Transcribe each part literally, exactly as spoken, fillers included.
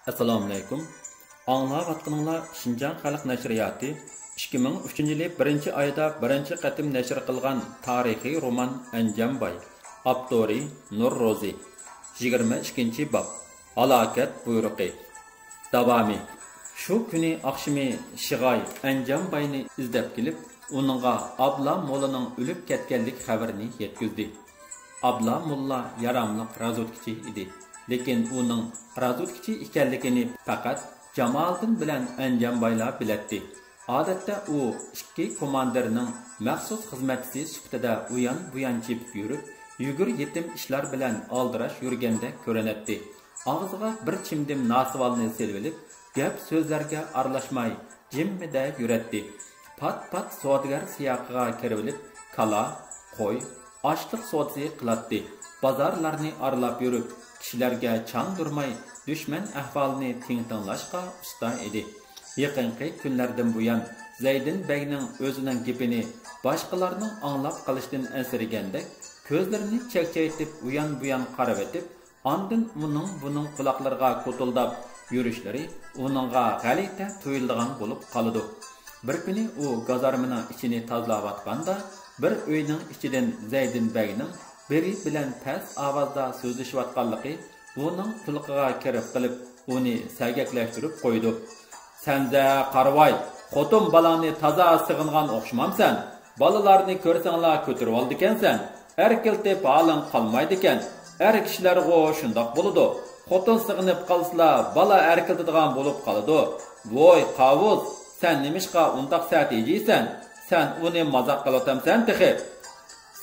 ئەسسالامۇئەلەيكۇم. ئاڭلاۋاتقىنىڭلار شىنجاڭ خەلق نەشرىياتى ئىككى مىڭ ئۈچىنچى يىلى بىرىنچى ئايدا بىرىنچى قېتىم نەشر قىلغان تارىخىي رومان ئەنجانباي. ئاپتورى نۇر روزى. يىگىرمە ئىككىنچى باب. ھالاكەت بۇيرۇقى. داۋامى. شۇ كۈنى ئاخشىمى شىغاي ئەنجانباينى ئىزدەپ كېلىپ، ئۇنىڭغا ئابلا موللىنىڭ ئۆلۈپ كەتكەنلىك خەۋىرىنى يەتكۈزدى. ئابلا موللا ياراملىق رازۋېدكىچى ئىدى، لېكىن ئۇنىڭ رازۋېدكىچى ئىكەنلىكىنى پەقەت جامالىدىن بىلەن ئەنجانبايلا بىلەتتى. ئادەتتە ئۇ ئىككى كوماندىرنىڭ مەخسۇس خىزمەتچىسى سۈپىتىدە ئۇيان-بۇيان چېپىپ يۈرۈپ، يۈگۈر يېتىم ئىشلار بىلەن ئالدىراش يۈرگەندەك كۆرۈنەتتى. ئاغزىغا بىر چىمدىم ناسىۋالنى سېلىۋېلىپ، گەپ سۆزلەرگە ئارىلاشماي، جىممىدە يۈرەتتى. پات-پات سودىگەر سىياقىغا كىرىۋېلىپ، كالا، قوي، ئاشلىق سودىسى قىلاتتى. بازارلارنى ئارىلاپ يۈرۈپ، كىشىلەرگە چاندۇرماي، دۈشمەن ئەھۋالىنى تىڭتىڭلاشقا ئۇستا ئىدى. يېقىنقى كۈنلەردىن بۇيان، زەيدىن بەگنىڭ ئۆزىنىڭ گېپىنى باشقىلارنىڭ ئاڭلاپ قېلىشتىن ئەنسىرىگەندەك، كۆزلىرىنى چەكچەيتىپ، ئۇيان-بۇيان قارىۋېتىپ، ئاندىن ئۇنىڭ-بۇنىڭ قۇلاقلىرىغا كوتۇلداپ يۈرۈشلىرى ئۇنىڭغا غەلىتە تۇيۇلىدىغان بولۇپ قالىدۇ. بىر كۈنى ئۇ گازارمىنىڭ ئىچىنى تازىلاۋاتقاندا، بىر ئۆينىڭ ئىچىدىن زەيدىن بەگنىڭ بىرى بىلەن پەس ئاۋازدا سۆزلىشىۋاتقانلىقى ئۇنىڭ قۇلىقىغا كىرىپ قېلىپ، ئۇنى سەگەكلەشتۈرۈپ قويىدۇ. سەنزە قارىۋاي، خوتۇن بالاڭنى تازا سېغىنغان ئوخشىمامسەن؟ بالىلارنى كۆرسەڭلا كۆتۈرۈۋالىدىكەنسەن. ئەركىلىتىپ ھالىڭ قالمايدىكەن. ئەر كىشىلەرغۇ شۇنداق بولىدۇ. خوتۇن سېغىنىپ قالسىلا، بالا ئەركىلىتىدىغان بولۇپ قالىدۇ. ۋوي، قاۋۇز، سەن نېمىشقا ئۇنداق سەت ھىجىيسەن؟ سەن ئۇنى مازاق قىلىۋاتامسەن تېخى؟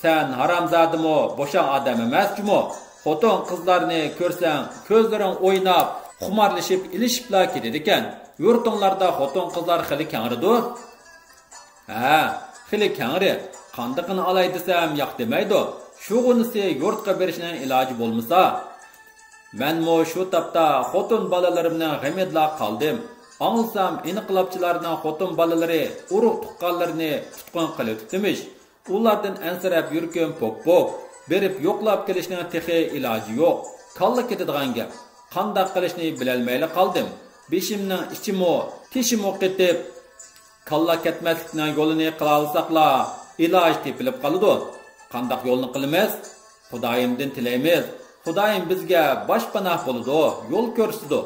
سەن ھارامزادىمۇ، بوشاڭ ئادەم ئەمەس جۇمۇ. خوتۇن قىزلارنى كۆرسەڭ، كۆزلىرىڭ ئويناپ، خۇمارلىشىپ، ئېلىشىپلا كېتىدىكەن. يۇرتۇڭلاردا خوتۇن قىزلار خېلى كەڭرىدۇ. ھە، خېلى كەڭرى. قاندىقىنى ئالاي دېسەم ياق دېمەيدۇ. شۇغىنىسى يۇرتقا بېرىشنىڭ ئىلاجى بولمىسا. مەنمۇ شۇ تاپتا خوتۇن بالىلىرىمنىڭ غېمىدىلا قالدىم. ئاڭلىسام، ئىنقىلابچىلارنىڭ خوتۇن بالىلىرى، ئۇرۇق تۇغقانلىرىنى تۇتقۇن قىلىۋېتىپتىمىش. ئۇلاردىن ئەنسىرەپ يۈرىكىم پوك-پوك. بېرىپ يوقلاپ كېلىشنىڭ تېخى ئىلاجى يوق. كاللا كېتىدىغان گەپ. قانداق قىلىشنى بىلەلمەيلا قالدىم. بېشىمنىڭ ئىچىمۇ، تېشىمۇ قېتىپ، كاللا كەتمەسلىكنىڭ يولىنى قىلالىساقلا، ئىلاج تېپىلىپ قالىدۇ. قانداق يولنى قىلىمىز؟ خۇدايىمدىن تىلەيمىز. خۇدايىم بىزگە باشپاناھ بولىدۇ، يول كۆرسىتىدۇ.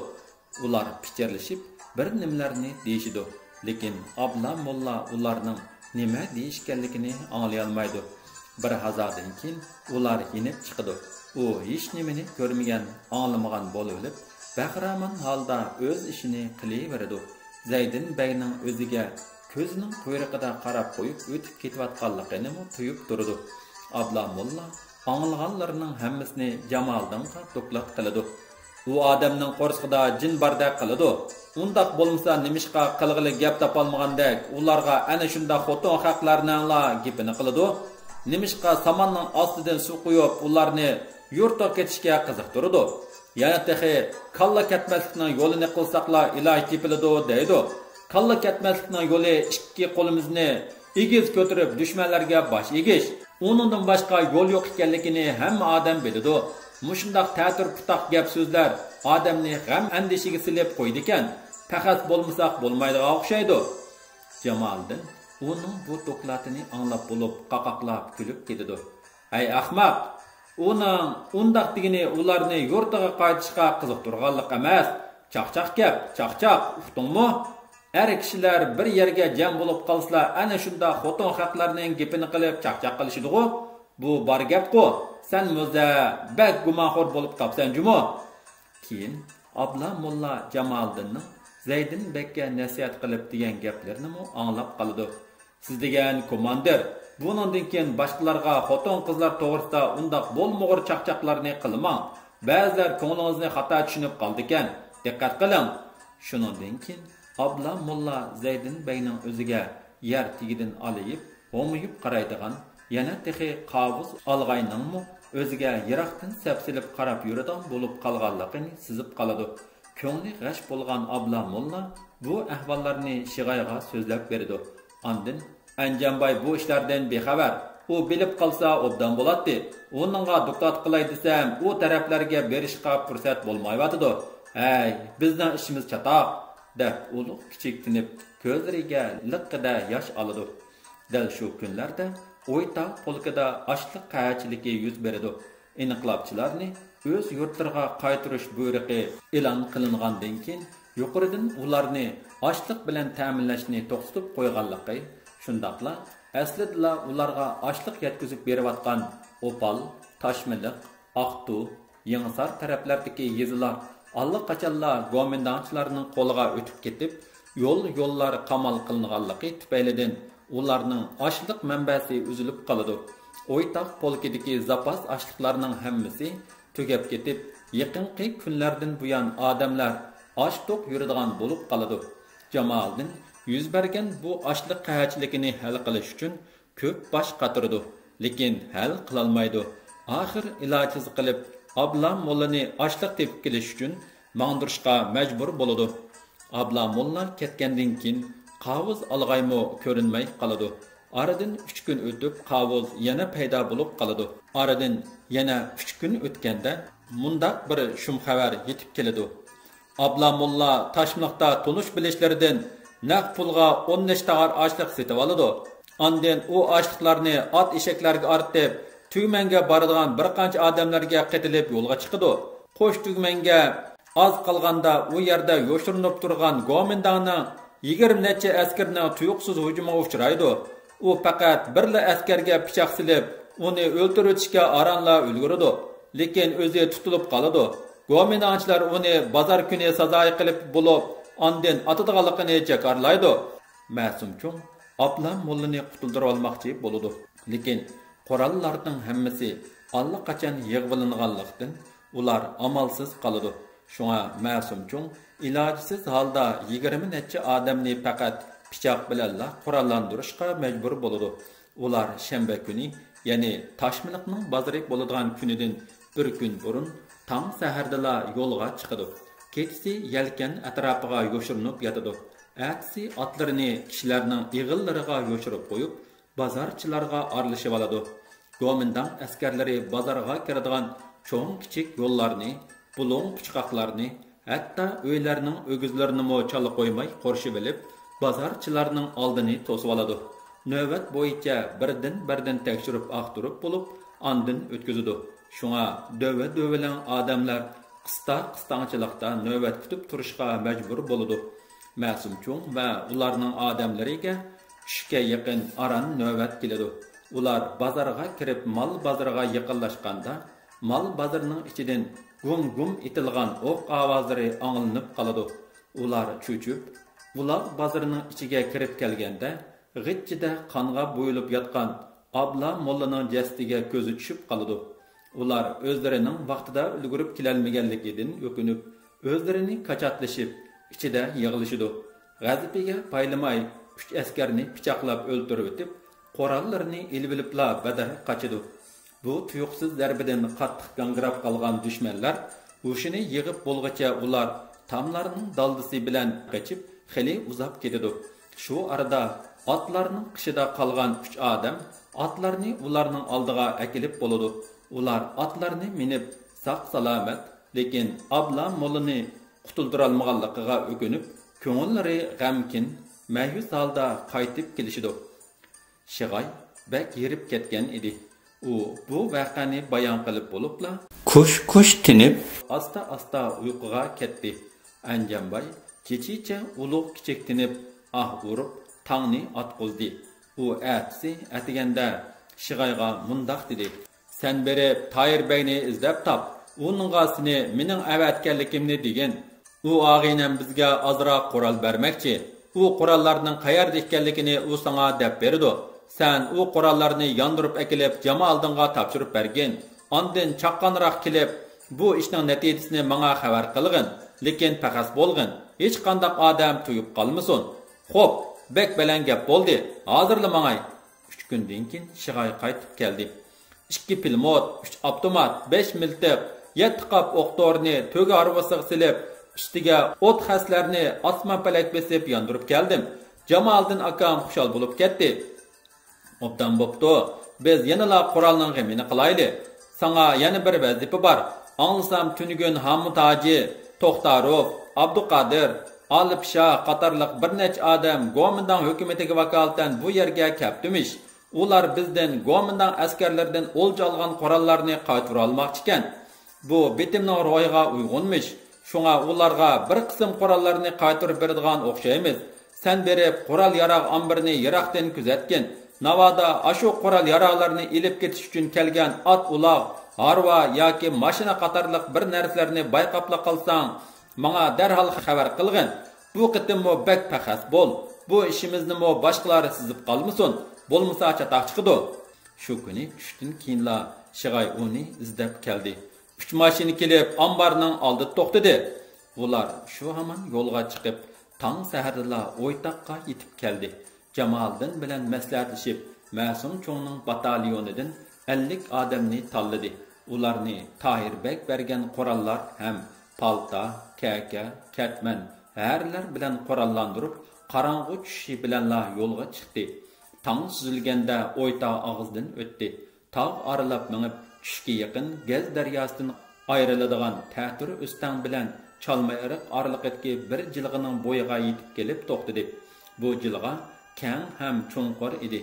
ئۇلار پىچىرلىشىپ، بىر نېمىلەرنى دېيىشىدۇ. لېكىن ئابلا موللا ئۇلارنىڭ نېمە دېيىشكەنلىكىنى ئاڭلىيالمايدۇ. بىر ھازادىن كېيىن ئۇلار يېنىپ چىقىدۇ. ئۇ ھېچنېمىنى كۆرمىگەن، ئاڭلىمىغان بولۇۋېلىپ، بەخىرامان ھالدا ئۆز ئىشىنى قىلىۋېرىدۇ. زەيدىن بەگنىڭ ئۆزىگە كۆزىنىڭ قۇيرۇقىدا قاراپ قويۇپ ئۆتۈپ كېتىۋاتقانلىقىنىمۇ تۇيۇپ تۇرىدۇ. ئابلا موللا ئاڭلىغانلىرىنىڭ ھەممىسىنى جامالىدىنغا دوكلات قىلىدۇ. ئۇ ئادەمنىڭ قورسىقىدا جىن باردەك قىلىدۇ. ئۇنداق بولمىسا نېمىشقا قىلغىلى گەپ تاپالمىغاندەك ئۇلارغا ئەنە شۇنداق خوتۇن خەقلەرنىڭلا گېپىنى قىلىدۇ؟ نېمىشقا ساماننىڭ ئاستىدىن سۇ قۇيۇپ ئۇلارنى يۇرتىغا كېتىشكە قىزىقتۇرىدۇ؟ يەنە تېخى كاللا كەتمەسلىكنىڭ يولىنى قىلساقلا ئىلاج تېپىلىدۇ دەيدۇ. كاللا كەتمەسلىكنىڭ يولى ئىككى قولىمىزنى ئېگىز كۆتۈرۈپ دۈشمەنلەرگە باش ئېگىش. ئۇنىڭدىن باشقا يول يوق ئىكەنلىكىنى ھەممە ئادەم بىلىدۇ. مۇشۇنداق تەتۈر پۇتاق گەپ سۆزلەر ئادەمنى غەم ئەندىشىگە سېلىپ قويىدىكەن. پەخەس بولمىساق بولمايدىغان ئوخشايدۇ. جامالىدىن ئۇنىڭ بۇ دوكلاتىنى ئاڭلاپ بولۇپ قاقاقلاپ كۈلۈپ كېتىدۇ. ئەي ئەخمەق! ئۇنىڭ ئۇنداق دېگىنى ئۇلارنى يۇرتىغا قايتىشقا قىزىقتۇرغانلىق ئەمەس، چاقچاق گەپ، چاقچاق، ئۇقتۇڭمۇ؟ ئەر كىشىلەر بىر يەرگە جەم بولۇپ قالسىلا، ئەنە شۇنداق خوتۇن خەقلەرنىڭ گېپىنى قىلىپ چاقچاق قىلىشىدىغۇ؟ بۇ بار گەپقۇ؟ سەن مۇزە بەك گۇمانخور بولۇپ قاپسەن جۇمۇ؟ كېيىن ئابلا موللا جامالىدىننىڭ زەيدىن بەگكە نەسىھەت قىلىپ دېگەن گەپلىرىنىمۇ ئاڭلاپ قالىدۇ. سىز دېگەن كوماندىر، بۇنىڭدىن كېيىن باشقىلارغا خوتۇن-قىزلار توغرىسىدا ئۇنداق بولمىغۇر چاقچاقلارنى قىلماڭ. بەزىلەر كۆڭلىڭىزنى خاتا چۈشىنىپ قالىدىكەن. دىققەت قىلىڭ. شۇنىڭدىن كېيىن ئابلا موللا زەيدىن بەگنىڭ ئۆزىگە يەر تېگىدىن ئالىيىپ، ھومىيىپ قارايدىغان، يەنە تېخى قاۋۇز ئالغاينىڭمۇ ئۆزىگە يىراقتىن سەپسېلىپ قاراپ يۈرىدىغان بولۇپ قالغانلىقىنى سېزىپ قالىدۇ. كۆڭلى غەش بولغان ئابلا موللا بۇ ئەھۋاللارنى شىغايغا سۆزلەپ بېرىدۇ. ئاندىن ئەنجانباي بۇ ئىشلاردىن بىخەۋەر. ئۇ بىلىپ قالسا ئوبدان بولاتتى. ئۇنىڭغا دوكلات قىلاي دېسەم، ئۇ تەرەپلەرگە بېرىشقا پۇرسەت بولمايۋاتىدۇ. «ھەي، بىزنىڭ ئىشىمىز چاتاق!» دەپ ئۇلۇغ كىچىك تىنىپ، كۆزلىرىگە لىققىدە ياش ئالىدۇ. دەل شۇ كۈنلەردە ئويتاغ پولكىدا ئاشلىق قەھەتچىلىكى يۈز بېرىدۇ. ئىنقىلابچىلارنى ئۆز يۇرتلىرىغا قايتۇرۇش بۇيرۇقى ئېلان قىلىنغاندىن كېيىن، يۇقىرىدىن ئۇلارنى ئاشلىق بىلەن تەمىنلەشنى توختىتىپ قويغانلىقى، شۇنداقلا ئەسلىدىلا ئۇلارغا ئاشلىق يەتكۈزۈپ بېرىۋاتقان ئوپال، تاشمىلىق، ئاقتۇ، يېڭىسار تەرەپلەردىكى يېزىلار ئاللىقاچانلا گومىنداڭچىلارنىڭ قولىغا ئۆتۈپ كېتىپ، يول-يوللار قامال قىلىنغانلىقى تۈپەيلىدىن، ئۇلارنىڭ ئاشلىق مەنبەسى ئۈزۈلۈپ قالىدۇ. ئويتاق پولكىدىكى زاپاس ئاشلىقلارنىڭ ھەممىسى تۈگەپ كېتىپ، يېقىنقى كۈنلەردىن بۇيان ئادەملەر ئاچ-توق يۈرىدىغان بولۇپ قالىدۇ. جامالىدىن يۈز بەرگەن بۇ ئاشلىق قەھەتچىلىكىنى ھەل قىلىش ئۈچۈن كۆپ باش قاتۇرىدۇ، لېكىن ھەل قىلالمايدۇ. ئاخىر ئىلاجىسىز قىلىپ، ئابلا موللىنى ئاشلىق تېپىپ كېلىش ئۈچۈن ماڭدۇرۇشقا مەجبۇر بولىدۇ. ئابلا موللا كەتكەندىن كېيىن، قاۋۇز ئالغايمۇ كۆرۈنمەي قالىدۇ. ئارىدىن ئۈچ كۈن ئۆتۈپ، قاۋۇز يەنە پەيدا بولۇپ قالىدۇ. ئارىدىن يەنە ئۈچ كۈن ئۆتكەندە، مۇنداق بىر شۇم خەۋەر يېتىپ كېلىدۇ. ئابلا موللا تاشمىلىقتا تونۇش بىلىشلىرىدىن نەق پۇلغا ئون نەچچە تاغار ئاشلىق سېتىۋالىدۇ. ئاندىن ئۇ ئاشلىقلارنى ئات ئېشەكلەرگە ئارتىپ، تۈگمەنگە بارىدىغان بىر قانچە ئادەملەرگە قېتىلىپ يولغا چىقىدۇ. قوش تۈگمەنگە ئاز قالغاندا ئۇ يەردە يوشۇرۇنۇپ تۇرغان گومىنداڭنىڭ يىگىرمە نەچچە ئەسكىرىنىڭ تۇيۇقسىز ھۇجۇمىغا ئۇچرايدۇ. ئۇ پەقەت بىرلا ئەسكەرگە پىچاق سېلىپ، ئۇنى ئۆلتۈرۈۋېتىشكە ئارانلا ئۈلگۈرىدۇ، لېكىن ئۆزى تۇتۇلۇپ قالىدۇ. گومىنداڭچىلار ئۇنى بازار كۈنى سازايى قىلىپ بولۇپ، ئاندىن ئاتىدىغانلىقىنى جاكارلايدۇ. مەسۇم چوڭ ئابلا موللىنى قۇتۇلدۇرۇۋالماقچى بولىدۇ، لېكىن قوراللارنىڭ ھەممىسى ئاللىقاچان يىغىۋېلىنغانلىقتىن، ئۇلار ئامالسىز قالىدۇ. شۇڭا مەسۇم چوڭ ئىلاجسىز ھالدا يىگىرمە نەچچە ئادەمنى پەقەت پىچاق بىلەنلا قوراللاندۇرۇشقا مەجبۇر بولىدۇ. ئۇلار شەنبە كۈنى، يەنى تاشمىلىقنىڭ بازىرى بولىدىغان كۈنىدىن بىر كۈن بۇرۇن، تاڭ سەھەردىلا يولغا چىقىدۇ. كېچىسى يەلكەن ئەتراپىغا يوشۇرۇنۇپ ياتىدۇ. ئەتىسى ئاتلىرىنى كىشىلەرنىڭ ئېغىللىرىغا يوشۇرۇپ قويۇپ، بازارچىلارغا ئارىلىشىۋالىدۇ. گومىنداڭ ئەسكەرلىرى بازارغا كىرىدىغان چوڭ-كىچىك يوللارنى، بۇلۇڭ-پۇچقاقلارنى، ھەتتا ئۆيلەرنىڭ ئۆگزىلىرىنىمۇ چالا قويماي قورشىۋېلىپ، بازارچىلارنىڭ ئالدىنى توسۇۋالىدۇ. نۆۋەت بويىچە بىردىن-بىردىن تەكشۈرۈپ ئاختۇرۇپ بولۇپ، ئاندىن ئۆتكۈزىدۇ. شۇڭا دۆۋە-دۆۋىلەڭ ئادەملەر قىستا-قىستاڭچىلىقتا نۆۋەت كۈتۈپ تۇرۇشقا مەجبۇر بولىدۇ. مەسۇم چوڭ ۋە ئۇلارنىڭ ئادەملىرىگە چۈشكە يېقىن ئاران نۆۋەت كېلىدۇ. ئۇلار بازارغا كىرىپ، مال بازىرىغا يېقىنلاشقاندا، مال بازىرىنىڭ ئىچىدىن گۇم-گۇم ئېتىلغان ئوق ئاۋازلىرى ئاڭلىنىپ قالىدۇ. ئۇلار چۆچۈپ، ئۇلاغ بازىرىنىڭ ئىچىگە كىرىپ كەلگەندە، غىچچىدە قانغا بويىلىپ ياتقان ئابلا موللىنىڭ جەسىتىگە كۆزى چۈشۈپ قالىدۇ. ئۇلار ئۆزلىرىنىڭ ۋاقتىدا ئۈلگۈرۈپ كېلەلمىگەنلىكىدىن ئۆكۈنۈپ، ئۆزلىرىنى كاچاتلىشىپ، ئىچىدە يىغلىشىدۇ. غەزىپىگە پايلىماي، ئۈچ ئەسكەرنى پىچاقلاپ ئۆلتۈرۈۋېتىپ، قوراللىرىنى ئېلىۋېلىپلا بەدەر قاچىدۇ. بۇ تۇيۇقسىز زەربىدىن قاتتىق گاڭگىراپ قالغان دۈشمەنلەر ھوشىنى يىغىپ بولغۇچە ئۇلار تاملارنىڭ دالدىسى بىلەن قېچىپ، خېلى ئۇزاپ كېتىدۇ. شۇ ئارىدا ئاتلارنىڭ قېشىدا قالغان ئۈچ ئادەم ئاتلارنى ئۇلارنىڭ ئالدىغا ئەكېلىپ بولىدۇ. ئۇلار ئاتلارنى مىنىپ، ساق-سالامەت، لېكىن ئابلا موللىنى قۇتۇلدۇرالمىغانلىقىغا ئۆكۈنۈپ، كۆڭۈللىرى غەمكىن، مەيۈس ھالدا قايتىپ كېلىشىدۇ. شىغاي بەك ھېرىپ كەتكەن ئىدى. ئۇ بۇ ۋەقەنى بايان قىلىپ بولۇپلا، كۇش-كۇش تىنىپ، ئاستا-ئاستا ئۇيقۇغا كەتتى. ئەنجانباي كېچىچە ئۇلۇغ-كىچىك تىنىپ، ئاھ ئۇرۇپ، تاڭنى ئاتقۇزدى. ئۇ ئەتىسى ئەتىگەندە شىغايغا مۇنداق دېدى: سەن بېرىپ تايىر بەگنى ئىزدەپ تاپ، ئۇنىڭغا سېنى مېنىڭ ئەۋەتكەنلىكىمنى دېگىن. ئۇ ئاغىنەم بىزگە ئازراق قورال بەرمەكچى. ئۇ قوراللارنىڭ قەيەردە ئىكەنلىكىنى ئۇ ساڭا دەپ بېرىدۇ. سەن ئۇ قوراللارنى ياندۇرۇپ ئەكېلىپ جامالىدىنغا تاپشۇرۇپ بەرگىن. ئاندىن چاققانراق كېلىپ، بۇ ئىشنىڭ نەتىجىسىنى ماڭا خەۋەر قىلغىن. لېكىن پەخەس بولغىن. ھېچقانداق ئادەم تۇيۇپ قالمىسۇن. خوپ، بەك بەلەن گەپ بولدى. ھازىرلا ماڭاي. ئۈچ كۈندىن كېيىن شىغاي قايتىپ كەلدى. ئىككى پىلىموت، ئۈچ ئاپتومات، بەش مىلتىق، يەتتە قاپ ئوق دورىنى تۆگە ھارۋىسىغا سېلىپ، ئۈستىگە ئوت خەسلەرنى ئاسمان پەلەك بېسىپ ياندۇرۇپ كەلدىم. جامالىدىن ئاكام خۇشال بولۇپ كەتتى. ئوبدان بوپتۇ، بىز يەنىلا قورالنىڭ غېمىنى قىلايلى. ساڭا يەنە بىر ۋەزىپە بار. ئاڭلىسام، تۈنۈگۈن ھامۇت ھاجى توختاروف، ئابدۇقادىر، ئالىپ شاھ قاتارلىق بىر نەچچە ئادەم گومىنداڭ ھۆكۈمىتىگە ۋاكالىتەن بۇ يەرگە كەپتىمىش. ئۇلار بىزدىن گومىنداڭ ئەسكەرلىرىدىن ئولجا ئالغان قوراللارنى قايتۇرالماقچىكەن. بۇ بېتىمنىڭ روھىغا ئۇيغۇنمىش. شۇڭا ئۇلارغا بىر قىسىم قوراللارنى قايتۇرۇپ بېرىدىغان ئوخشايمىز. سەن بېرىپ قورال ياراغ ئامبىرىنى يىراقتىن كۆزەتكىن. ناۋادا ئاشۇ قورال ياراغلارنى ئېلىپ كېتىش ئۈچۈن كەلگەن ئات ئۇلاغ، ھارۋا ياكى ماشىنا قاتارلىق بىر نەرسىلەرنى بايقاپلا قالساڭ، ماڭا دەرھال خەۋەر قىلغىن. بۇ قېتىممۇ بەك پەخەس بول. بۇ ئىشىمىزنىمۇ باشقىلار سېزىپ قالمىسۇن، بولمىسا چاتاق چىقىدۇ. شۇ كۈنى چۈشتىن كېيىنلا شىغاي ئۇنى ئىزدەپ كەلدى. ئۈچ ماشىنا كېلىپ ئامبارنىڭ ئالدىدا توختىدى. ئۇلار شۇ ھامان يولغا چىقىپ، تاڭ سەھەردىلا ئويتاققا يېتىپ كەلدى. جامالىدىن بىلەن مەسلىھەتلىشىپ، مەسۇم چوڭنىڭ باتاليونىدىن ئەللىك ئادەمنى تاللىدى. ئۇلارنى تاھىر بەگ بەرگەن قوراللار ھەم پالتا، كەكە، كەتمەن، ھەرىلەر بىلەن قوراللاندۇرۇپ، قاراڭغۇ چۈشۈشى بىلەنلا يولغا چىقتى. تاڭ سۈزۈلگەندە ئويتاق ئاغزىدىن ئۆتتى. تاغ ئارىلاپ مېڭىپ، چۈشكە يېقىن گەز دەرياسىدىن ئايرىلىدىغان تەتۈر ئۆستەڭ بىلەن چالمىئېرىق ئارىلىقىدىكى بىر جىلغىنىڭ بويىغا يېتىپ كېلىپ توختىدى. بۇ جىلغا كەڭ ھەم چوڭقۇر ئىدى.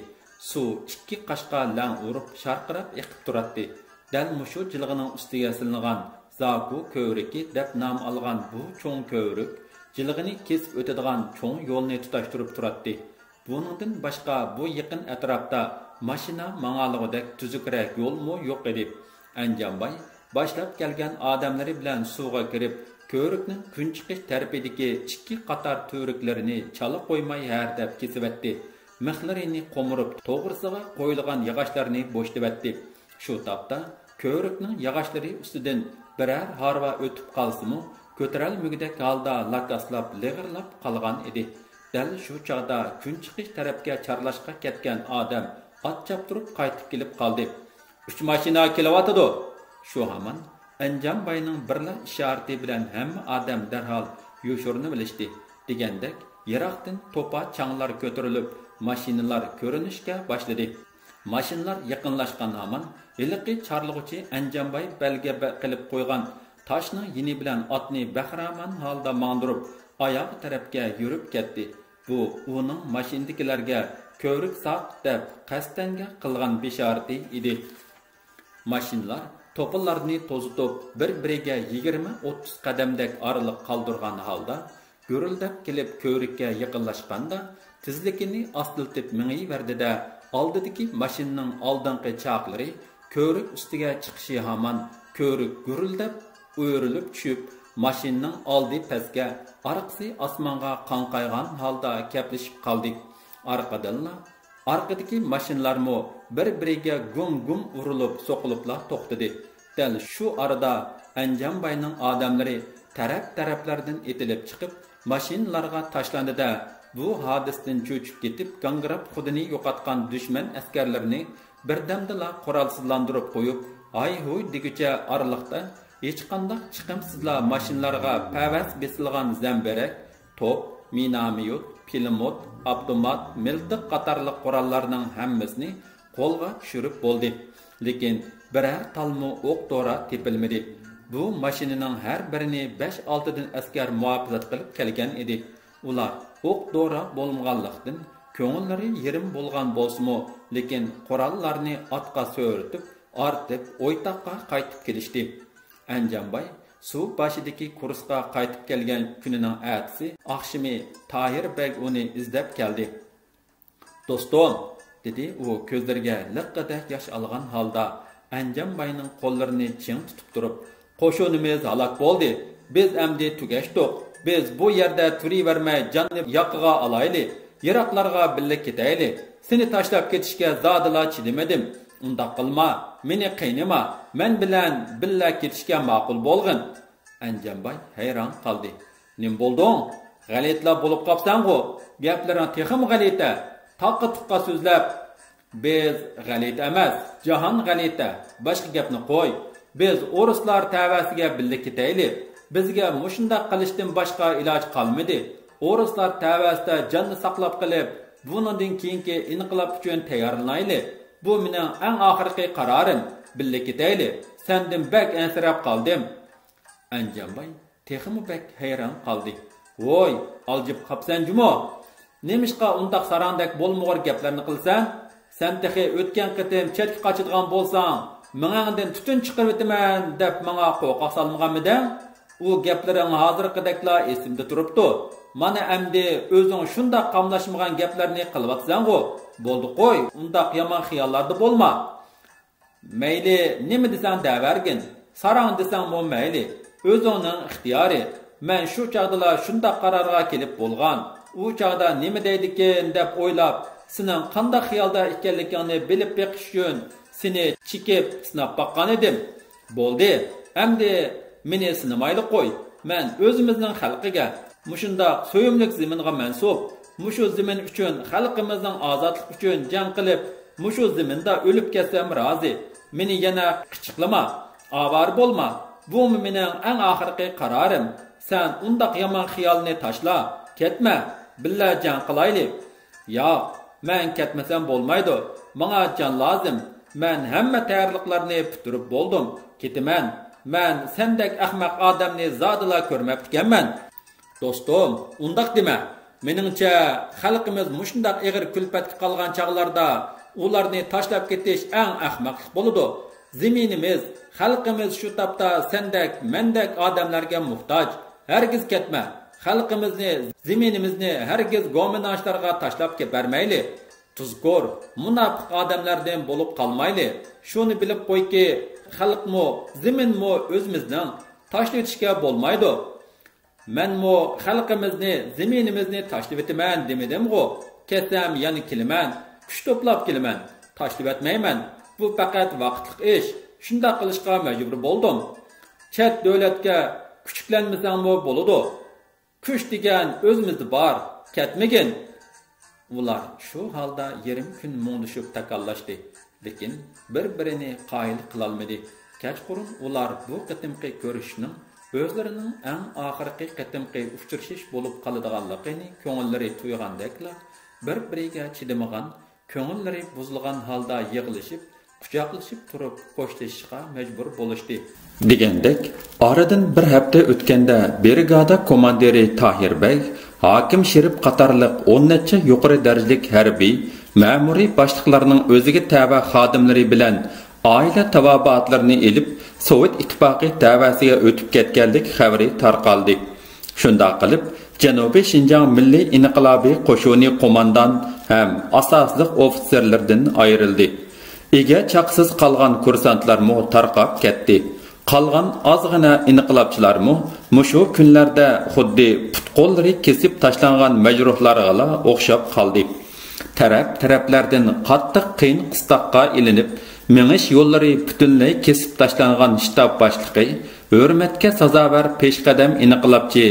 سۇ ئىككى قاشقا لەڭ ئۇرۇپ، شارقىراپ ئېقىپ تۇراتتى. دەل مۇشۇ جىلغىنىڭ ئۈستىگە سېلىنغان زاكۇ كۆۋرۈكى دەپ نام ئالغان بۇ چوڭ كۆۋرۈك جىلغىنى كېسىپ ئۆتىدىغان چوڭ يولنى تۇتاشتۇرۇپ تۇراتتى. بۇنىڭدىن باشقا بۇ يېقىن ئەتراپتا ماشىنا ماڭالىغۇدەك تۈزۈكرەك يولمۇ يوق ئىدى. ئەنجانباي باشلاپ كەلگەن ئادەملىرى بىلەن سۇغا كىرىپ، كۆۋرۈكنىڭ كۈنچىقىش تەرىپىدىكى ئىككى قاتار تۈۋرۈكلىرىنى چالا قويماي ھەردەپ كېسىۋەتتى. مىخلىرىنى قومۇرۇپ، توغرىسىغا قويۇلغان ياغاچلارنى بوشىتىۋەتتى. شۇ تاپتا كۆۋرۈكنىڭ ياغاچلىرى ئۈستىدىن بىرەر ھارۋا ئۆتۈپ قالسىمۇ، كۆتۈرەلمىگۈدەك ھالدا لاكاسلاپ، لىغىرلاپ قالغان ئىدى. دەل شۇ چاغدا كۈنچىقىش تەرەپكە چارلاشقا كەتكەن ئادەم ئات چاپتۇرۇپ قايتىپ كېلىپ قالدى. «ئۈچ ماشىنا كېلىۋاتىدۇ!» شۇ ھامان ئەنجانباينىڭ بىرلا ئىشارىتى بىلەن ھەممە ئادەم دەرھال يوشۇرۇنۇۋېلىشتى. دېگەندەك، يىراقتىن توپا چاڭلار كۆتۈرۈلۈپ، ماشىنىلار كۆرۈنۈشكە باشلىدى. ماشىنىلار يېقىنلاشقان ھامان، ھېلىقى چارلىغۇچى ئەنجانباي بەلگە بە-، قىلىپ قويغان تاشنىڭ يېنى بىلەن ئاتنى بەخىرامان ھالدا ماڭدۇرۇپ، ئاياغ تەرەپكە يۈرۈپ كەتتى. بۇ ئۇنىڭ ماشىنىدىكىلەرگە «كۆۋرۈك ساق» دەپ قەستەنگە قىلغان بېشارىتى ئىدى. ماشىنىلار توپىلارنى توزۇتۇپ، بىر-بىرىگە يىگىرمە ئوتتۇز قەدەمدەك ئارىلىق قالدۇرغان ھالدا، گۈرۈلدەپ كېلىپ كۆۋرۈككە يېقىنلاشقاندا، تېزلىكىنى ئاستىلىتىپ مېڭىۋەردى-دە، ئالدىدىكى ماشىنىنىڭ ئالدىنقى چاقلىرى كۆۋرۈك ئۈستىگە چىقىشى ھامان، كۆۋرۈك گۈرۈلدەپ ئۆرۈلۈپ چۈشۈپ، ماشىنىنىڭ ئالدى پەسكە، ئارقىسى ئاسمانغا قاڭقايغان ھالدا كەپلىشىپ قالدى. ئارقىدىنلا ئارقىدىكى ماشىنىلارمۇ بىر-بىرىگە گۇم-گۇم ئۇرۇلۇپ، سوقۇلۇپلا توختىدى. دەل شۇ ئارىدا ئەنجانباينىڭ ئادەملىرى تەرەپ-تەرەپلەردىن ئېتىلىپ چىقىپ، ماشىنىلارغا تاشلاندى-دە، بۇ ھادىسىدىن چۆچۈپ كېتىپ، گاڭگىراپ خۇدىنى يوقاتقان دۈشمەن ئەسكەرلىرىنى بىردەمدىلا قورالسىزلاندۇرۇپ قويۇپ، ھاي-ھۇي دېگۈچە ئارىلىقتا ھېچقانداق چىقىمسىزلا ماشىنىلارغا پەۋەس بېسىلغان زەمبىرەك، توپ، مىناميوت، پىلىموت، ئاپتومات، مىلتىق قاتارلىق قوراللارنىڭ ھەممىسىنى قولغا چۈشۈرۈپ بولدى. لېكىن بىرەر تالمۇ ئوق-دورا تېپىلمىدى. بۇ ماشىنىنىڭ ھەر بىرىنى بەش-ئالتىدىن ئەسكەر مۇھاپىزەت قىلىپ كەلگەن ئىدى. ئۇلار ئوق-دورا بولمىغانلىقتىن، كۆڭۈللىرى يېرىم بولغان بولسىمۇ، لېكىن قوراللارنى ئاتقا سۆرىتىپ، ئارتىپ، ئويتاققا قايتىپ كېلىشتى. ئەنجانباي سۇ باشىدىكى كۇرسقا قايتىپ كەلگەن كۈنىنىڭ ئەتىسى ئاخشىمى تاھىر بەگ ئۇنى ئىزدەپ كەلدى. «دوستۇم!» دېدى ئۇ كۆزلىرىگە لىققىدە ياش ئالغان ھالدا، ئەنجانباينىڭ قوللىرىنى چىڭ تۇتۇپ تۇرۇپ، «قوشۇنىمىز ھالاك بولدى. بىز ئەمدى تۈگەشتۇق. بىز بۇ يەردە تۇرۇۋەرمەي، جاننى ياقىغا ئالايلى. يىراقلارغا بىللە كېتەيلى. سېنى تاشلاپ كېتىشكە زادىلا چىدىمىدىم. ئۇنداق قىلما، مېنى قىينىما، مەن بىلەن بىللە كېتىشكە ماقۇل بولغىن.» ئەنجانباي ھەيران قالدى. «نېمە بولدۇڭ؟ غەلىتىلا بولۇپ قاپسەنغۇ؟ گەپلىرىڭ تېخىمۇ غەلىتە. تاغقا تۇغقا سۆزلەپ.» «بىز غەلىتە ئەمەس، جاھان غەلىتە. باشقا گەپنى قوي. بىز ئورۇسلار تەۋەسىگە بىللە كېتەيلى. بىزگە مۇشۇنداق قىلىشتىن باشقا ئىلاج قالمىدى. ئورۇسلار تەۋەسىدە جاننى ساقلاپ قېلىپ، بۇنىڭدىن كېيىنكى ئىنقىلاب ئۈچۈن تەييارلىنايلى. بۇ مېنىڭ ئەڭ ئاخىرقى قارارىم. بىللە كېتەيلى. سەندىن بەك ئەنسىرەپ قالدىم.» ئەنجانباي تېخىمۇ بەك ھەيران قالدى. ۋوي، ئالجىپ قاپسەن جۇمۇ! نېمىشقا ئۇنداق ساراڭدەك بولمىغۇر گەپلەرنى قىلىسەن؟ سەن تېخى ئۆتكەن قېتىم چەتكە قاچىدىغان بولساڭ، مېڭەڭدىن تۈتۈن چىقىرىۋېتىمەن دەپ ماڭا قورقاق سالمىغانمىدىڭ؟ ئۇ گەپلىرىڭ ھازىرقىدەكلا ئېسىمدە تۇرۇپتۇ. مانا ئەمدى ئۆزۈڭ شۇنداق قاملاشمىغان گەپلەرنى قىلىۋاتىسەنغۇ. بولدى قوي، ئۇنداق يامان خىياللاردا بولما. مەيلى، نېمە دېسەڭ دەۋەرگىن، ساراڭ دېسەڭمۇ مەيلى، ئۆزۈڭنىڭ ئىختىيارى. مەن شۇ چاغدىلا شۇنداق قارارغا كېلىپ بولغان. ئۇ چاغدا نېمە دەيدىكىن دەپ ئويلاپ، سېنىڭ قانداق خىيالدا ئىكەنلىكىڭنى بىلىپ بېقىش ئۈچۈن سېنى چېكىپ سىناپ باققان ئىدىم. بولدى، ئەمدى مېنى سىنىمايلى قوي. مەن ئۆزىمىزنىڭ خەلقىگە، مۇشۇنداق سۆيۈملۈك زېمىنغا مەنسۇپ، مۇشۇ زېمىن ئۈچۈن، خەلقىمىزنىڭ ئازادلىقى ئۈچۈن جەڭ قىلىپ، مۇشۇ زېمىندا ئۆلۈپ كەتسەم رازى. مېنى يەنە قىچىقلىما، ئاۋارە بولما. بۇمۇ مېنىڭ ئەڭ ئاخىرقى قارارىم. سەن ئۇنداق يامان خىيالنى تاشلا، كەتمە، بىللە جەڭ قىلايلى. ياق، مەن كەتمىسەم بولمايدۇ. ماڭا جان لازىم. مەن ھەممە تەييارلىقلارنى پۈتتۈرۈپ بولدۇم. كېتىمەن. مەن سەندەك ئەخمەق ئادەمنى زادىلا كۆرمەپتىكەنمەن. دوستۇم، ئۇنداق دېمە. مېنىڭچە، خەلقىمىز مۇشۇنداق ئېغىر كۈلپەتكە قالغان چاغلاردا ئۇلارنى تاشلاپ كېتىش ئەڭ ئەخمەقلىق بولىدۇ. زېمىنىمىز، خەلقىمىز شۇ تاپتا سەندەك، مەندەك ئادەملەرگە موھتاج. ھەرگىز كەتمە. خەلقىمىزنى، زېمىنىمىزنى ھەرگىز گومىنداڭچىلارغا تاشلاپ كېتەرمەيلى. تۇزكور، مۇناپىق ئادەملەردىن بولۇپ قالمايلى. شۇنى بىلىپ قويكى، خەلقمۇ، زېمىنمۇ ئۆزىمىزنىڭ، تاشلىۋېتىشكە بولمايدۇ. مەنمۇ خەلقىمىزنى، زېمىنىمىزنى تاشلىۋېتىمەن دېمىدىمغۇ؟ كەتسەم يەنە كېلىمەن، كۈچ توپلاپ كېلىمەن. تاشلىۋەتمەيمەن. بۇ پەقەت ۋاقىتلىق ئىش. شۇنداق قىلىشقا مەجبۇر بولدۇم. چەت دۆلەتكە كۈچۈكلەنمىسەڭمۇ بولىدۇ. كۈچ دېگەن ئۆزىمىزدە بار. كەتمىگىن. ئۇلار شۇ ھالدا يېرىم كۈن مۇڭدىشىپ تاكاللاشتى. لېكىن بىر-بىرىنى قايىل قىلالمىدى. كەچقۇرۇن ئۇلار بۇ قېتىمقى كۆرۈشۈشنىڭ ئۆزلىرىنىڭ ئەڭ ئاخىرقى قېتىمقى ئۇچرىشىش بولۇپ قالىدىغانلىقىنى كۆڭۈللىرى تۇيغاندەكلا، بىر-بىرىگە چىدىمىغان، كۆڭۈللىرى بۇزۇلغان ھالدا يىغلىشىپ، قۇچاقلىشىپ تۇرۇپ خوشلىشىشقا مەجبۇر بولۇشتى. دېگەندەك، ئارىدىن بىر ھەپتە ئۆتكەندە، برىگادا كوماندىرى تاھىر بەگ، ھاكىم شېرىپ قاتارلىق ئون نەچچە يۇقىرى دەرىجىلىك ھەربىي، مەمۇرىي باشلىقلارنىڭ ئۆزىگە تەۋە خادىملىرى بىلەن ئائىلە تاۋابىئاتلىرىنى ئېلىپ، سوۋېت ئىتتىپاقى تەۋەسىگە ئۆتۈپ كەتكەنلىك خەۋىرى تارقالدى. شۇنداق قىلىپ، جەنۇبىي شىنجاڭ مىللىي ئىنقىلابىي قوشۇنى قوماندان ھەم ئاساسلىق ئوفىتسېرلىرىدىن ئايرىلدى. ئىگە چاقىسىز قالغان كۇرسانتلارمۇ تارقاپ كەتتى. قالغان ئازغىنە ئىنقىلابچىلارمۇ مۇشۇ كۈنلەردە خۇددى پۇت-قوللىرى كېسىپ تاشلانغان مەجرۇھلارغىلا ئوخشاپ قالدى. تەرەپ-تەرەپلەردىن قاتتىق قىيىن-قىستاققا ئېلىنىپ، مېڭىش يوللىرى پۈتۈنلەي كېسىپ تاشلانغان شتاب باشلىقى، ھۆرمەتكە سازاۋەر پېشقەدەم ئىنقىلابچى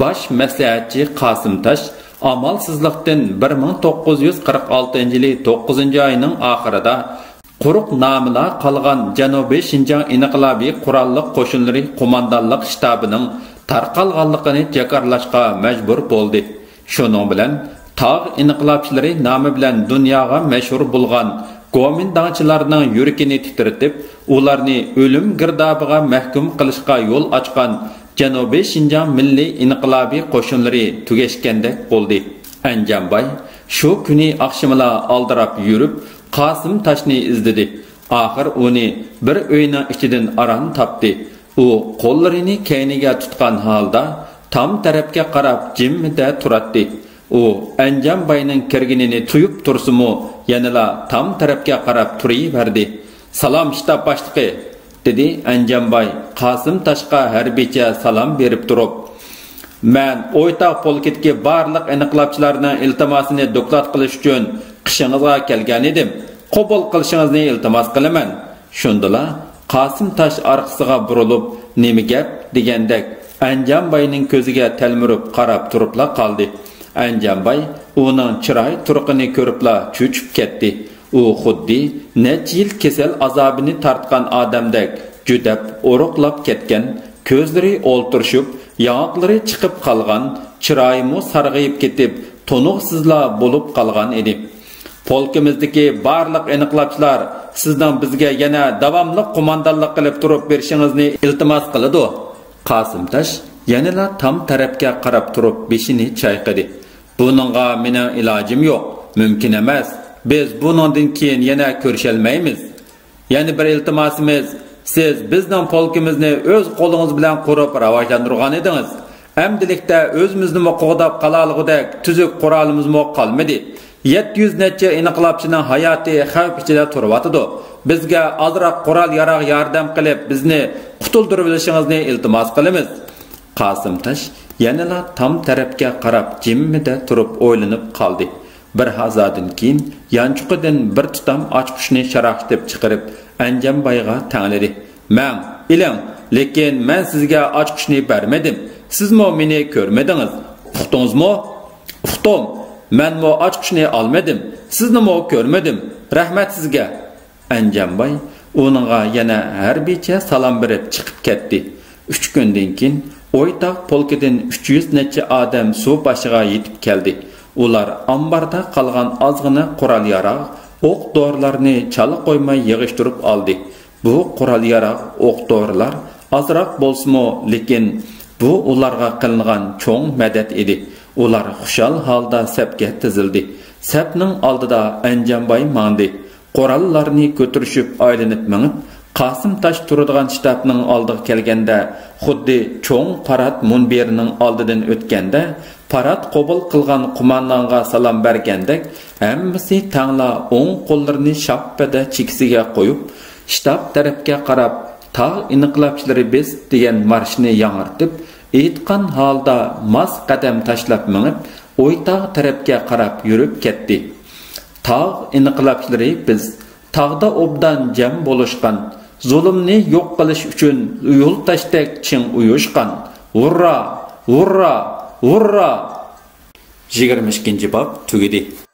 باش مەسلىھەتچى قاسىم تاش ئامالسىزلىقتىن بىر مىڭ توققۇز يۈز قىرىق ئالتىنچى يىلى توققۇزىنچى ئاينىڭ ئاخىرىدا قۇرۇق نامىلا قالغان جەنۇبىي شىنجاڭ ئىنقىلابىي قوراللىق قوشۇنلىرى قوماندانلىق شتابىنىڭ تارقالغانلىقىنى جاكارلاشقا مەجبۇر بولدى. شۇنىڭ بىلەن تاغ ئىنقىلابچىلىرى نامى بىلەن دۇنياغا مەشھۇر بولغان گومىنداڭچىلارنىڭ يۈرىكىنى تىترىتىپ، ئۇلارنى ئۆلۈم گىردابىغا مەھكۇم قىلىشقا يول ئاچقان جەنۇبىي شىنجاڭ مىللىي ئىنقىلابىي قوشۇنلىرى تۈگەشكەندەك بولدى. ئەنجانباي شۇ كۈنى ئاخشىمىلا ئالدىراپ يۈرۈپ، قاسىم تاشنى ئىزدىدى. ئاخىر ئۇنى بىر ئۆينىڭ ئىچىدىن ئاران تاپتى. ئۇ قوللىرىنى كەينىگە تۇتقان ھالدا تام تەرەپكە قاراپ جىممىدە تۇراتتى. ئۇ ئەنجانباينىڭ كىرگىنىنى تۇيۇپ تۇرسىمۇ، يەنىلا تام تەرەپكە قاراپ تۇرۇۋەردى. «سالام، شتاب باشلىقى!» دېدى ئەنجانباي قاسىم تاشقا ھەربىيچە سالام بېرىپ تۇرۇپ. «مەن ئويتاغ پولكىدىكى بارلىق ئىنقىلابچىلارنىڭ ئىلتىماسىنى دوكلات قىلىش ئۈچۈن قېشىڭىزغا كەلگەنىدىم. قوبۇل قىلىشىڭىزنى ئىلتىماس قىلىمەن.» شۇندىلا قاسىم تاش ئارقىسىغا بۇرۇلۇپ، «نېمە گەپ؟» دېگەندەك ئەنجانباينىڭ كۆزىگە تەلمۈرۈپ قاراپ تۇرۇپلا قالدى. ئەنجانباي ئۇنىڭ چىراي تۇرقىنى كۆرۈپلا چۆچۈپ كەتتى. ئۇ خۇددى نەچچە يىل كېسەل ئازابىنى تارتقان ئادەمدەك جۈدەپ، ئورۇقلاپ كەتكەن، كۆزلىرى ئولتۇرۇشۇپ، ياڭاقلىرى چىقىپ قالغان، چىرايىمۇ سارغىيىپ كېتىپ، تونۇقسىزلا بولۇپ قالغان ئىدى. «پولكىمىزدىكى بارلىق ئىنقىلابچىلار سىزنىڭ بىزگە يەنە داۋاملىق قوماندانلىق قىلىپ تۇرۇپ بېرىشىڭىزنى ئىلتىماس قىلىدۇ.» قاسىم تاش يەنىلا تام تەرەپكە قاراپ تۇرۇپ بېشىنى چايقىدى. بۇنىڭغا مېنىڭ ئىلاجىم يوق، مۇمكىن ئەمەس. بىز بۇنىڭدىن كېيىن يەنە كۆرۈشەلمەيمىز. يەنە بىر ئىلتىماسىمىز، سىز بىزنىڭ پولكىمىزنى ئۆز قولىڭىز بىلەن قۇرۇپ راۋاجلاندۇرغان ئىدىڭىز. ئەمدىلىكتە ئۆزىمىزنىمۇ قوغداپ قالالىغۇدەك تۈزۈك قورالىمىزمۇ قالمىدى. يەتتە يۈز نەچچە ئىنقىلابچىنىڭ ھاياتى خەۋپ ئىچىدە تۇرۇۋاتىدۇ. بىزگە ئازراق قورال-ياراغ ياردەم قىلىپ، بىزنى قۇتۇلدۇرۇۋېلىشىڭىزنى ئىلتىماس قىلىمىز. قاسىمتاش يەنىلا تام تەرەپكە قاراپ جىممىدە تۇرۇپ ئويلىنىپ قالدى. بىر ھازادىن كېيىن يانچۇقىدىن بىر تۇتام ئاچقۇچنى شاراقشىتىپ چىقىرىپ، ئەنجەمبايغا تەڭلىدى. مەڭ، ئېلىڭ، لېكىن مەن سىزگە ئاچقۇچنى بەرمىدىم. سىزمۇ مېنى كۆرمىدىڭىز. ئۇقتىڭىزمۇ؟ ئۇقتۇم. مەنمۇ ئاچقۇچنى ئالمىدىم. سىزنىمۇ كۆرمىدىم. رەھمەت سىزگە. ئەنجەمباي ئۇنىڭغا يەنە ھەربىيچە سالام بېرىپ چىقىپ كەتتى. ئۈچ كۈندىن كېيىن ئويتاغ پولكىدىن ئۈچ يۈز نەچچە ئادەم سۇ باشىغا يېتىپ كەلدى. ئۇلار ئامباردا قالغان ئازغىنە قورال-ياراغ، ئوق-دورىلارنى چالا قويماي يىغىشتۇرۇپ ئالدى. بۇ قورال-ياراغ، ئوق-دورىلار ئازراق بولسىمۇ، لېكىن بۇ ئۇلارغا قىلىنغان چوڭ مەدەت ئىدى. ئۇلار خۇشال ھالدا سەپكە تىزىلدى. سەپنىڭ ئالدىدا ئەنجەمباي ماڭدى. قوراللارنى كۆتۈرۈشۈپ ئايلىنىپ مېڭىپ، قاسىمتاش تۇرىدىغان شتابنىڭ ئالدىغا كەلگەندە، خۇددى چوڭ پارات مۇنبىرىنىڭ ئالدىدىن ئۆتكەندە، پارات قوبۇل قىلغان قوماندانغا سالام بەرگەندەك، ھەممىسى تەڭلا ئوڭ قوللىرىنى شاپپىدە چېكىسىگە قويۇپ، شتاب تەرەپكە قاراپ، «تاغ ئىنقىلابچىلىرى بىز» دېگەن مارشنى ياڭرىتىپ، ئېيتقان ھالدا ماس قەدەم تاشلاپ مېڭىپ، ئويتاغ تەرەپكە قاراپ يۈرۈپ كەتتى. تاغ ئىنقىلابچىلىرى بىز، تاغدا ئوبدان جەم بولۇشقان، زۇلۇمنى يوق قىلىش ئۈچۈن يولداشتەك چىڭ ئۇيۇشقان. ھۇررا! ھۇررا! ھۇررا! يىگىرمە ئىككىنچى باب تۈگىدى.